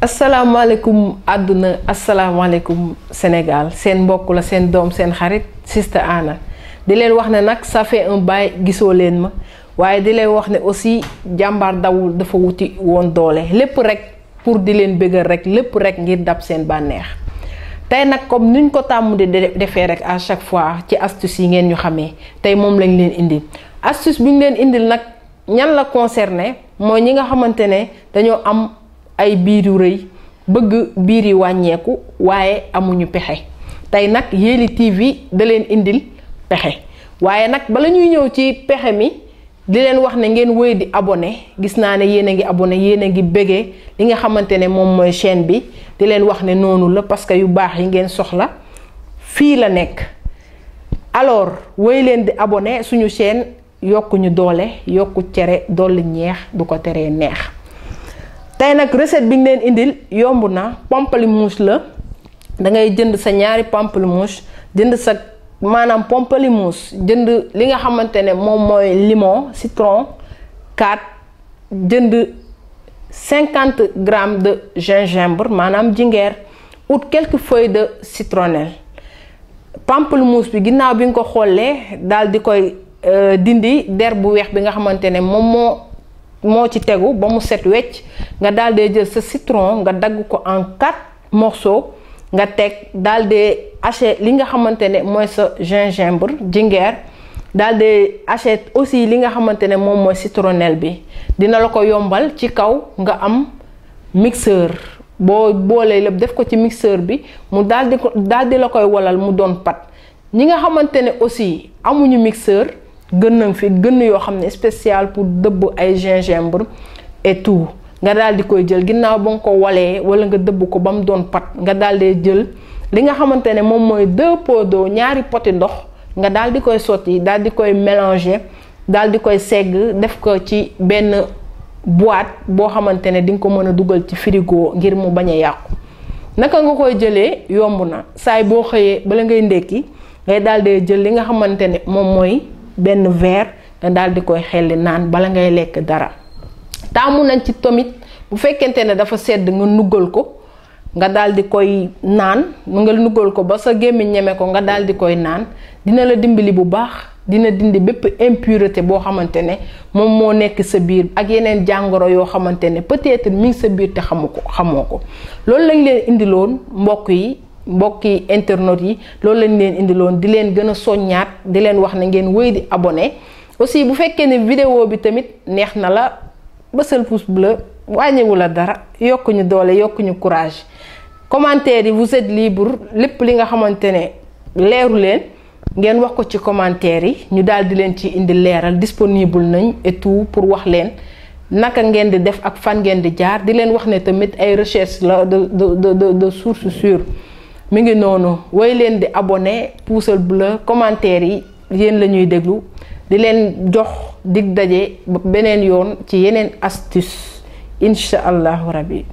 asalaamaaleykum àdduna asalaamaaleykum Sénégal seen mbokk la seen doom seen xarit Sister Anna di leen wax ne nag ça fait un bail gisoo leen ma waaye di leen wax ne aussi jàmbaar dawul dafa wuti woon doole lépp rek pour di leen bëggal rek lépp rek ngir dab seen bànneex tey nag comme nuñ ko tàmm di defee rek à chaque fois ci astuce yi ngeen ñu xamee tey moom lañ leen indil astuce bi ñu leen indil nag ñan la concerné mooy ñi nga xamante ne dañoo am ay biir yu rëy bëgg biir yi wàññeeku waaye amuñu pexe tey nag Yelli TV da leen indil pexe waaye nag bala ñuy ñëw ci pexe mi di leen wax ne ngeen wéy di abonné gis naa ne yéen a ngi abonné yéen a ngi bëggee li nga xamante ne moom mooy chaîne bi di leen wax ne noonu la parce que yu baax yi ngeen soxla fii la nekk. alors wéy leen di abonné suñu chaîne yokku ñu doole yokku cere dolli ñeex du ko teree neex. tey nag recette bi nga leen indil yomb na pamplemousse la da ngay jënd sa ñaari pamplemousse jënd sa maanaam pamplemousse jënd li nga xamante ne moom mooy limon citron 4 jënd 50 grammes de gingembre maanaam jingeer ut quelques feuilles de citronnelle pamplemousse bi ginnaaw bi nga ko xollee daal di koy dindi der bu weex bi nga xamante ne moom moo ci tegu ba mu set wecc nga daal di jël sa citron nga dagg ko en 4 morceaux nga teg daal di haché li nga xamante ne mooy sa gingembre jingeer daal di haché aussi li nga xamante ne moom mooy citronnelle bi dina la ko yombal ci kaw nga am mixeur boo boolee lépp def ko ci mixeur bi mu daal di la koy walal mu doon pat ñi nga xamante ne aussi amuñu mixeur gën nañ fi gën yoo xam ne spécial pour dëbb ay gingembre et tout nga daal di koy jël ginnaaw ba nga ko walee wala nga dëbb ko ba mu doon pat nga daal di jël li nga xamante ne moom mooy 2 pots d'eau ñaari poti ndox nga daal di koy sotti daal di koy mélanger daal di koy segg def ko ci benn boîte boo xamante ne di nga ko mën a dugal ci frigo ngir mu bañ a yàqu. naka nga koy jëlee yomb na saay boo xëyee bala ngay ndekki ngay daal di jël li nga xamante ne moom mooy benn verre nga daal di koy xelli naan bala ngay lekk dara. taamu nañ ci tamit bu fekkente ne dafa sedd nga nuggal ko nga daal di koy naan nga nuggal ko ba sa gémmiñ ñeme ko nga daal di koy naan dina la dimbali bu baax dina dindi bépp impureté boo xamante ne moom moo nekk sa biir ak yeneen jàngoro yoo xamante ne peut-être mi ngi sa biir te xamoo ko loolu lañ leen indiloon mbokki internet yi loolu lañ leen indiloon di leen gën a soññaat di leen wax ne ngeen wéy di abonné aussi bu fekkee ne vidéo bi tamit neex na la bësal pouce bleu wàññiwu la dara yokkuñu doole yokkuñu courage commentaire yi vous êtes libre lépp li nga xamante ne leeru leen ngeen wax ko ci commentaire yi ñu daal di leen ci indi leeral disponible nañ et tout pour wax leen naka ngeen di def ak fan ngeen di jaar di leen wax ne tamit ay recherche la de source sûre mi ngi noonu woy leen di abonné pouce bleu commentaire yi yéen la ñuy déglu di leen jox dig daje ba beneen yoon ci yeneen astuce incha allahu rabbi